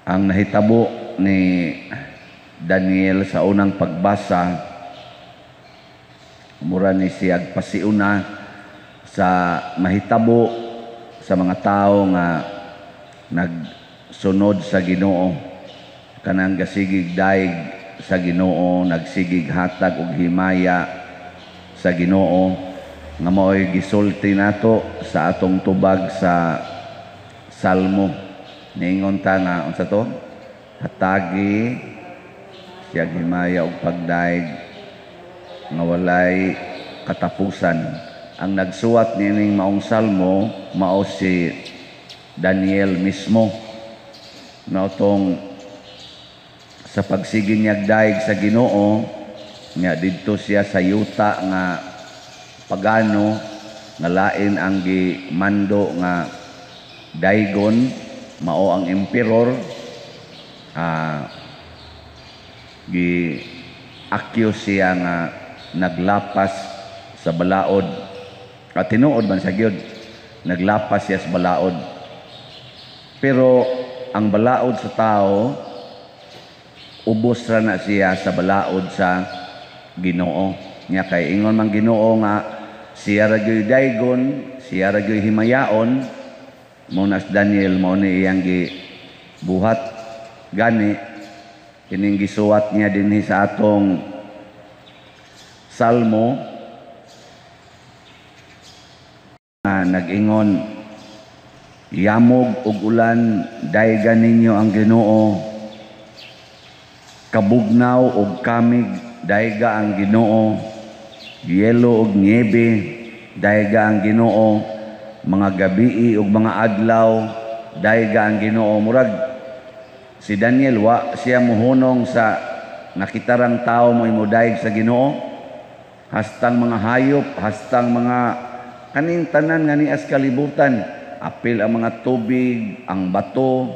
Ang nahitabo ni Daniel sa unang pagbasa, mura ni siya pasiuna sa mahitabo sa mga tao nga nagsunod sa Ginoo, kanang gasigig daig sa Ginoo, nagsigig hatag og himaya sa Ginoo, nga mao'y gisulti nato sa atong tubag sa Salmo. Niingon ta nga unsa to? Hatagi siya himaya og pagdaig nga walay katapusan. Ang nagsuwat niining maong salmo mao si Daniel mismo. Nautong sa pagsige niya daig sa Ginoo nga didto siya sa yuta nga pagano, nga lain ang gimando nga daigon, mao ang emperor, gi accuse siya nga naglapas sa balaod. At tinuod man sa gyud, naglapas siya sa balaod. Pero ang balaod sa tao, ubos ra na siya sa balaod sa Ginoo. Nya kay ingon man Ginoo nga siya ra gyud daygon, siya ra gyud himayaon, mao na si Daniel, mao ni iyang gibuhat. Gani kining gisuwat niya dinhi sa atong Salmo, nag-ingon, "Yamog ug ulan, daygan ninyo ang Ginoo. Kabugnaw ug kamig, dayga ang Ginoo. Yelo ug niebe, dayga ang Ginoo. Mga gabii ug mga adlaw, dayga ang Ginoo." Murag si Daniel, wa siya muhunong sa nakitarang tao mo imudayeg sa Ginoo, hastang mga hayop, hastang mga kaning tanan nga nias kalibutan, apil ang mga tubig, ang bato,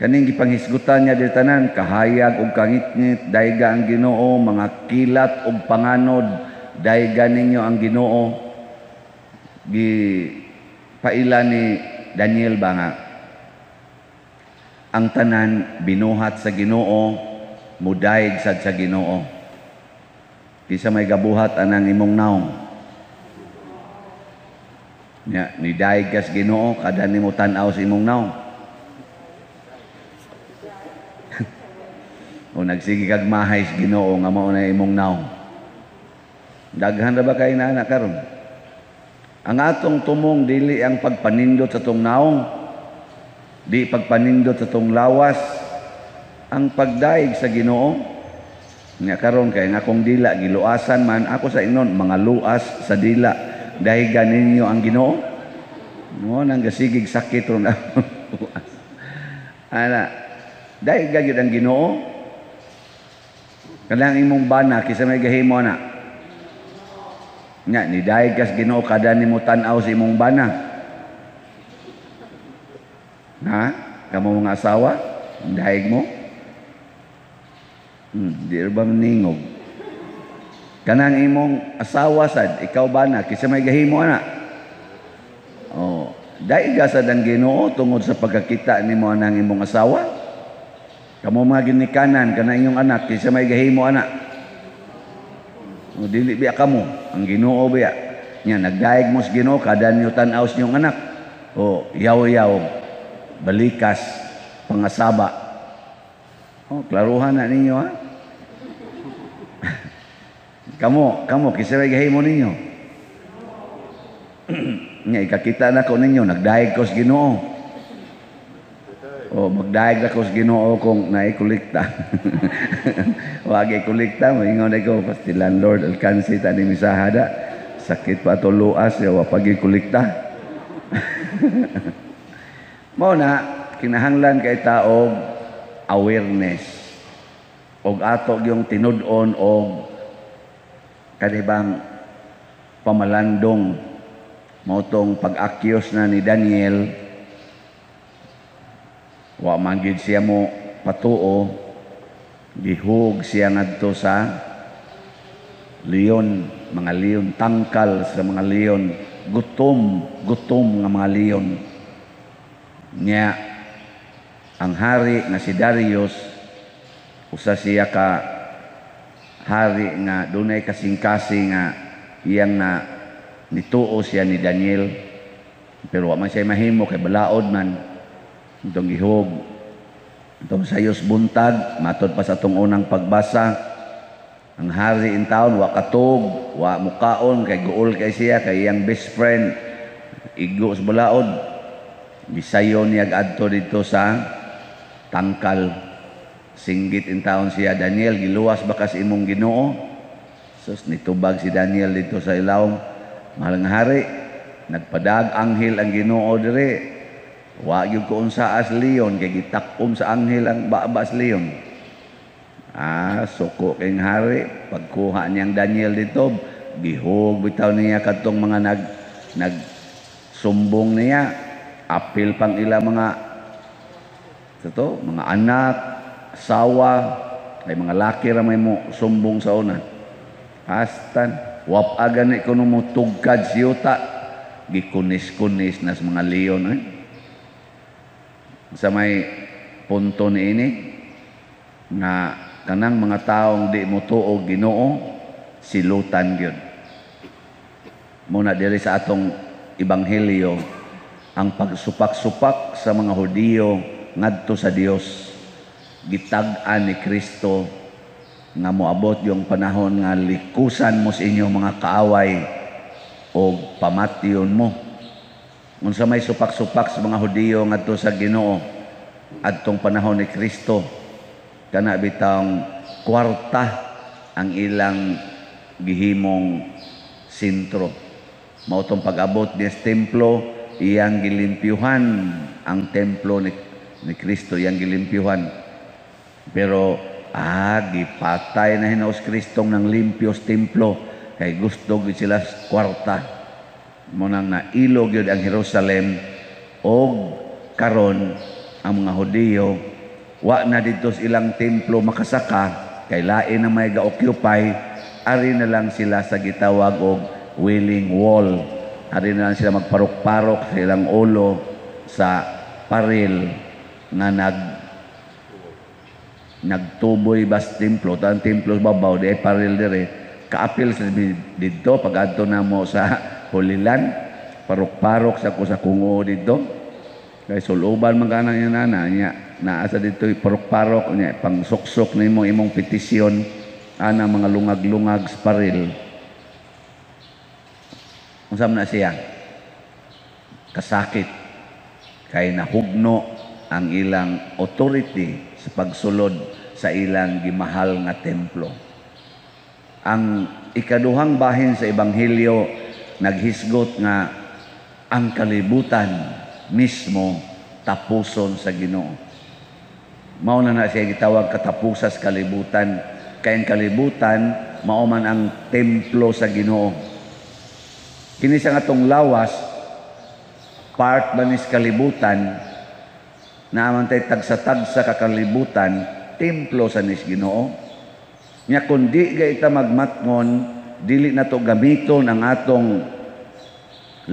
kaning gipanghisgutan niya diri tanan, "Kahayag ug kangitngit, dayga ang Ginoo. Mga kilat ug panganod, dayga ninyo ang Ginoo." Gi paila ni Daniel ba nga ang tanan binuhat sa Ginoo mudayeg sad sa Ginoo. Kinsa may gabuhat anang imong naong? Nya nidayeg kas Ginoo kada nimo tan-aw sa imong naong? O nagsige kag mahay sa Ginoo nga mao na imong naong? Daghan ra ba kay na karon? Ang atong tumong dili ang pagpanindot sa tong naong, di pagpanindot sa tong lawas, ang pagdaig sa Ginoo. Nga karon kay nga akong dila giluasan man ako sa ingnon, "Mga luas sa dila, dahigan ninyo ang Ginoo." Mo nang gasigig sakit ron. Ana, daiga gyud ang Ginoo. Kanang imong bana, kinsa may gahimo ana? Nya nidaig kas Ginoo kada nimo tan-aw sa imong bana? Ha? Kamo mga asawa, daig mo? Di ba maningog? Kanang imong asawa sad, ikaw bana, kinsa may gahimo ana? Oh, daiga sad ang Ginoo tungod sa pagkakita nimo anang imong asawa? Kamo mga ginikanan, kanang inyong anak, kinsa may gahimo ana? O, dili biya kamo, ang Ginoo biya. Nya nagdaig mo sa Ginoo kada niyo tan-aw sa inyong anak? O yaw-yaw, balikas, pangasaba? Oh, klaruhan na ninyo, ha. Kamo, kamo, kinsa may gahimo ninyo? Nya ikakita na ko ninyo, nagdaig ko sa Ginoo. O magdaig na ko sa Ginoo kung naikolekta. Wag ikolekta, moingon ko, "Pasti landlord, alkansi ta ni misahada. Sakit pa ato luas, ya wa pag ikolekta." Mao na, kinahanglan kay tao awareness. Og ato yung tinud-on og kanibang pamalandong, mao tong pag-akyos na ni Daniel, wa man gid siya mo patuo, gihug siya ngadto sa leon, mga leon, tangkal sa mga leon, gutom, gutom nga mga leon. Nya Ang hari nga si Darius, usa siya ka hari nga dunay kasing-kasing nga iyang na nituo siya ni Daniel, pero wa man siya mahimo kay balaod man. Itong gihog itong sayos buntag, matod pa sa atong unang pagbasa, ang hari in town wa katug, wa mukaon kay guol kay siya kay iyang best friend igo sa balaod. Gisayo niya adto dito sa tangkal. Singgit in taon siya, "Daniel, giluwas ba kas imong Ginoo?" Sus, nitubag si Daniel dito sa ilawom, "Mahal nga hari, nagpadag anghel ang Ginoo dire. Wa gyud ko unsa as leon kay gitakom sa anghel ang baba sa leon." Ah, suko kay hari. Pagkuha niyang Daniel dito, gihog bitaw niya kadtong mga nag nagsumbong niya, apil pang ila mga ito, mga anak, asawa, ay mga laki ra may mo sumbong sa una. Astan, wap aga ni kuno mo tugkad siyuta, gikunis-kunis na sa mga leon. Eh. Sa may punto ni ini, nga kanang mga taong di mo tuo Ginoo, silutan gyud. Muna diri sa atong ebanghelyo, ang pagsupak-supak sa mga Hudiyo ngadto sa Dios, gitag-an ni Kristo nga moabot yung panahon nga likusan mo sa inyong mga kaaway o pamatyon mo. Unsa may supak-supak sa mga Hudiyo ngadto sa Ginoo adtong panahon ni Kristo? Kana bitang kwarta ang ilang gihimong sentro. Mao tong pag-abot niya sa templo, iyang gilimpyuhan ang templo ni Kristo, iyang gilimpyuhan. Pero gipatay na hinaus Kristong ng limpyo sa templo kay gusto gyud sila sa kwarta. Mo nang nailo gyud ang Jerusalem, og karon ang mga Hudiyo wa na didto sa ilang templo makasaka kay lain na may ga-occupy. Ari na lang sila sa gitawag og Wailing Wall. Ari na lang sila magparok-parok sa ilang ulo sa paril nga nagtuboy bas templo. Ang templo sa babaw, di ay paril dire. Kaapil sa didto pag adto na mo sa Holy Land, parok-parok sa ko sa kungo didto. Kay suluban man kana niya nana niya, naa sa dito parok-parok niya, pangsuksok nimo imong petisyon ana mga lungag-lungag sa paril. Unsa man na siya? Kasakit kay nahugno ang ilang authority sa pagsulod sa ilang gimahal nga templo. Ang ikaduhang bahin sa ebanghelyo naghisgot nga ang kalibutan mismo tapuson sa Ginoo. Mao na na siya gitawag katapusas kalibutan, kay ang kalibutan mao man ang templo sa Ginoo. Kini sa atong lawas, part ba nis kalibutan, naaman tay tagsa-tagsa ka kalibutan, templo sa nis Ginoo. Nya kun di ga ita magmatngon, dili na to gamiton ang atong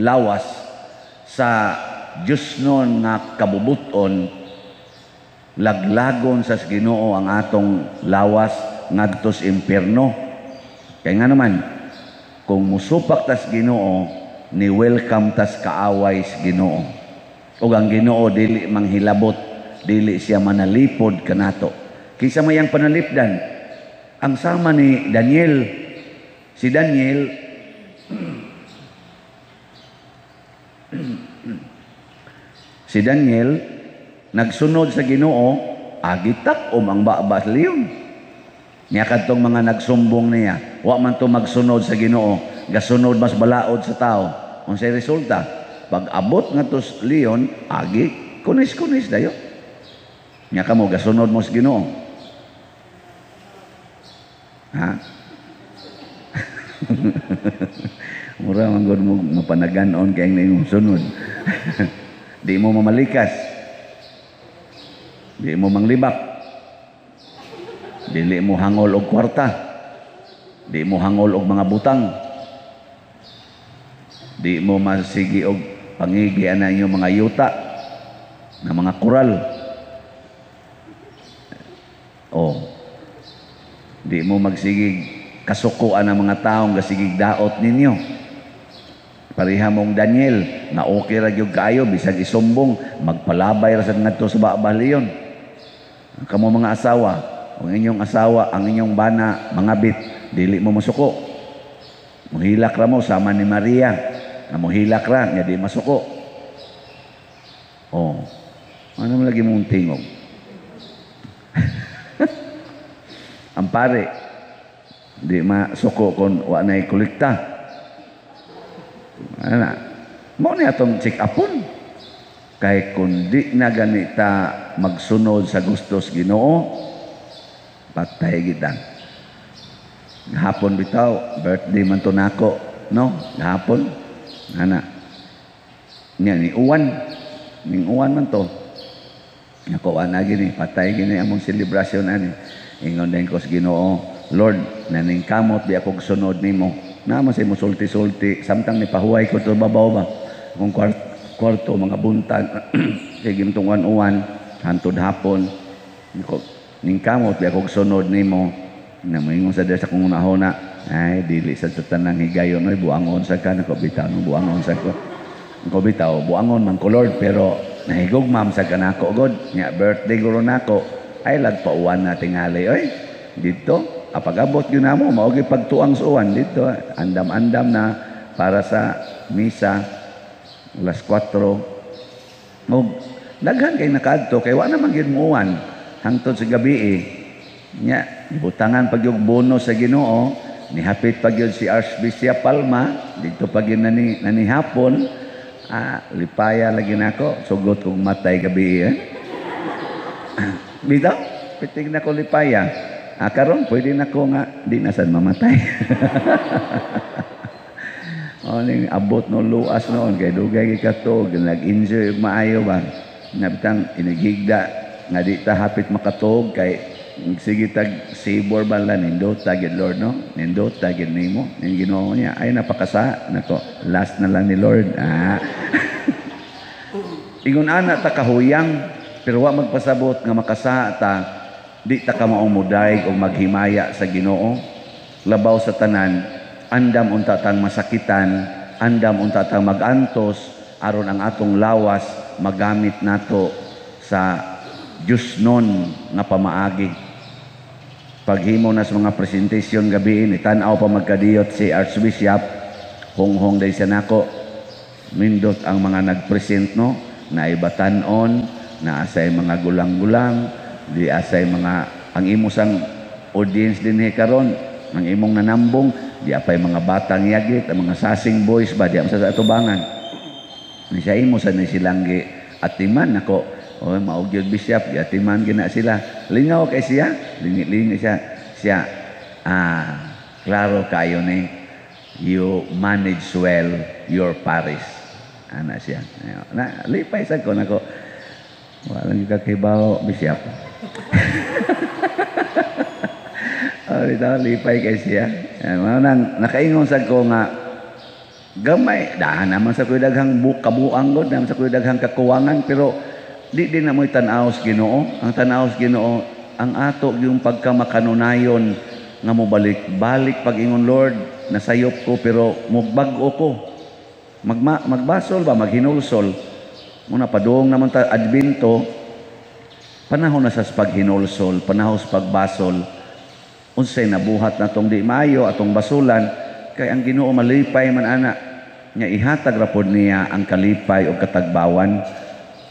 lawas sa Diyosnon nga kabubuton, laglagon sa Ginoo ang atong lawas ngadto sa impierno. Kay nga naman, kung musupak tas Ginoo, ni welcome tas kaaway sa Ginoo. Ug ang Ginoo dili manghilabot, dili siya manalipod kanato. Kinsa may ang panalipdan? Ang sama ni Daniel. Si Daniel nagsunod sa Ginoo, agitak-om ang baba sa leon. Niya kadtong mga nagsumbong niya, wa man to magsunod sa Ginoo, gasunod mas balaod sa tao. Unsay resulta? Pag abot nga to sa leon, agi kunis-kunis dayo. Nya kamo gasunod mo sa Ginoo. Ha? Mura man gud mo mapanagan-on kay ang imong sunod. Di mo mamalikas. Di mo manglibak. Dili mo hangol og kwarta. Di mo hangol og mga butang. Di mo masigi og pangigi ana inyong mga yuta na mga koral. Di mo magsigig kasukuan ang mga taong gasigig daot ninyo. Pareha mong Daniel, nga okay ra gyud kaayo bisag isumbong, magpalabay ra sad ngadto sa Babylon. Kamo mga asawa, ang inyong asawa, ang inyong bana, mga bit, dili mo masuko. Muhilak ra mo sama ni Maria, nga muhilak ra nya di masuko. Oh. Ano mo lagi mong tingog? Ang pare, di masuko kung wa na'y kolekta. Ano na? Mao ni atong check-upon. Kay kung di na ganita magsunod sa gustos Ginoo, patay kita. Gahapon bitaw, birthday man to nako, no? Gahapon. Ana. Nya ni uwan. Ning uwan man to. Nako ana gini, patay gini among selebrasyon ani. Ingon din ko sa Ginoo, Lord, naningkamot di ako sunod nimo. Naman sa sulti-sulti, samtang ni pahuway ko to babaw ba. Akong kwarto, mga buntag, sige itong uwan-uwan, hantod hapon. Nako, ningkamot di ako sunod nimo. Na moingon sa sa kong unahona, ay dili sa tanang higayon oy, buangon sa ka. Nako bitaw, no, buangon sa ko. Nako bitaw, buangon man ko Lord, pero nahigugmam sa kanako god. Nya birthday guro nako, ay lagpauwan na tingali oy. Dito apag-abot yun na mo, mao gyud pagtuang sa uwan dito, andam-andam na para sa misa alas 4. Og daghan kay nakaadto kay wa naman gyud muuwan hangtod sa gabi eh. Nya gibutangan pag yung bonus sa Ginoo, nihapit pag yun si Archbishop Palma dito pag yun nani nanihapon. Ah, lipaya lagi nako, sugot kog matay gabi eh. Bitaw, pitig na ko lipaya. Ah, karon pwede na ko nga di na sad mamatay. O ning abot no luas noon kay dugay gyud katog, nag-enjoy og maayo ba. Nabitang inighigda nga di ta hapit makatuog kay sige tag sabor ba la nindota gyud Lord, no? Nindota gyud nimo ning Ginoo niya. Ay napakasa nako, last na lang ni Lord. Ah. Ingon ana ta kahuyang, pero wa magpasabot nga makasa ta, di ta ka maong mudayeg o maghimaya sa Ginoo. Labaw sa tanan, andam unta tang masakitan, andam unta tang magantos, aron ang atong lawas magamit nato sa Diyosnon nga pamaagi. Paghimo na sa mga presentation gabi, ni tan-aw pa magkadiyot si Archbishop, honghong day siya nako. Mindot ang mga nagpresent, no, na ibatan-on, na asay mga gulang-gulang, di asay mga ang imo sang audience dinhi karon, ang imong nanambong, di apay mga batang yagit, ang mga sasing boys ba, di sa atubangan. Ni siya imo sa ni silang gi atiman nako. O mao gyud bishop, gi atiman gina sila. Lingaw kay siya, lingi-lingi siya. Siya, ah, klaro kayo ni, you manage well your parish. Ana siya. Na lipay sa ko nako. Wala gyud ka kibaw bishop. Oh, ito, lipay kay siya. Mao nang nakaingon sad ko nga gamay dahan naman sa kuy daghang kabuang god, naman sa kuy daghang kakuwangan, pero di din na mo'y tan-aw sa Ginoo. Ang tan-aw sa Ginoo, ang ato yung pagkamakanunayon nga mobalik-balik pag-ingon, Lord, nasayop ko pero mugbag-o ko. Magbasol ba, maghinulsol. Muna padung naman ta Adbento, panahon na sa paghinulsol, panahon sa pagbasol. Unsay nabuhat na tong di maayo atong basulan, kay ang Ginoo malipay man ana nya ihatag ra pod niya ang kalipay og katagbawan.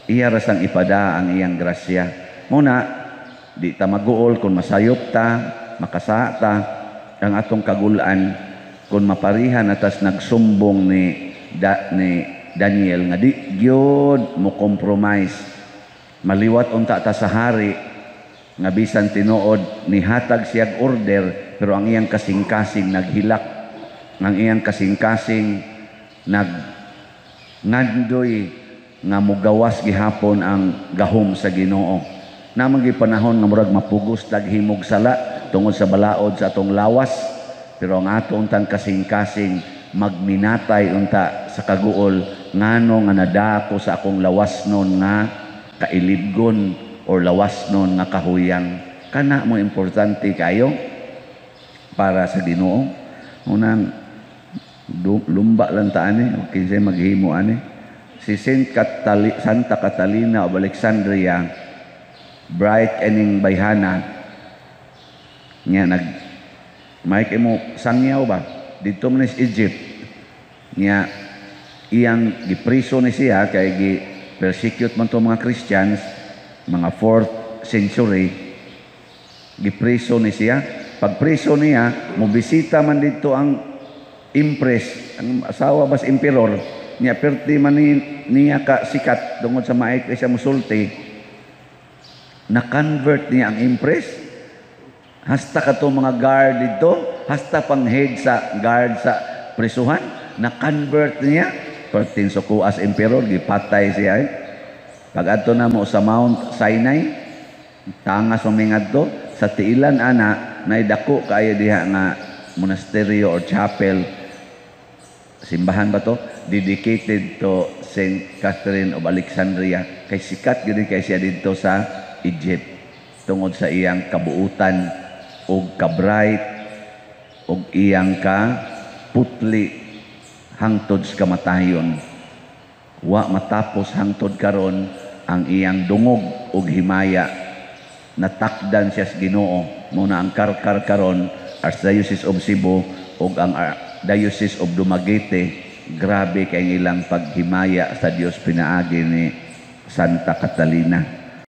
Iya ra sang ipada ang iyang grasya. Muna di ta maguol kung masayop ta, makasa ta ang atong kagulan kung maparihan atas nagsumbong ni Daniel nga di gyud mo compromise. Maliwat unta ta sa hari nga bisan tinuod nihatag siyag order, pero ang iyang kasing-kasing naghilak, ang iyang kasing-kasing nag ngandoy nga mugawas gihapon ang gahom sa Ginoo. Naman gyud panahon nga murag mapugos taghimog sala tungod sa balaod sa atong lawas, pero ang ato untang kasing-kasing magminatay unta sa kaguol ngano nga nadako sa akong lawas nun nga kailibgon or lawas nun nga kahuyang. Kana mo importante kayo. Para sa Ginoo. Unang lumba lang ta ani, o kinsay maghimo ani. Si Santa Catalina of Alexandria, bright ining bayhana niya, nag may kay mo sangyaw ba dito man sa Egypt niya. Iyang gipriso ni siya kay gi persecute man to mga Christians, mga 4th century. Gipriso ni siya. Pagpriso niya, mobisita man dito ang empress, ang asawa bas emperor niya. Perti man ni, niya ka sikat tungod sa maay kay siya musulti. Na-convert niya ang empress, hasta kato mga guard dito, hasta pang head sa guard sa prisuhan, na-convert niya. Pertin suko as emperor, gipatay siya eh. Pag adto na mo sa Mount Sinai, tangas mamingadto sa tiilan ana, nay dako kaayo diha nga monasteryo or chapel, simbahan ba to, dedicated to Saint Catherine of Alexandria, kay sikat gyud kay siya didto sa Egypt tungod sa iyang kabuutan og kabright og iyang ka putli hangtod sa kamatayon. Wa matapos hangtod karon ang iyang dungog og himaya. Natakdan siya sa Ginoo. Mao na ang Carcar karon, Archdiocese of Cebu ug ang Diocese of Dumaguete, grabe kay ang ilang paghimaya sa Dios pinaagi ni Santa Catalina.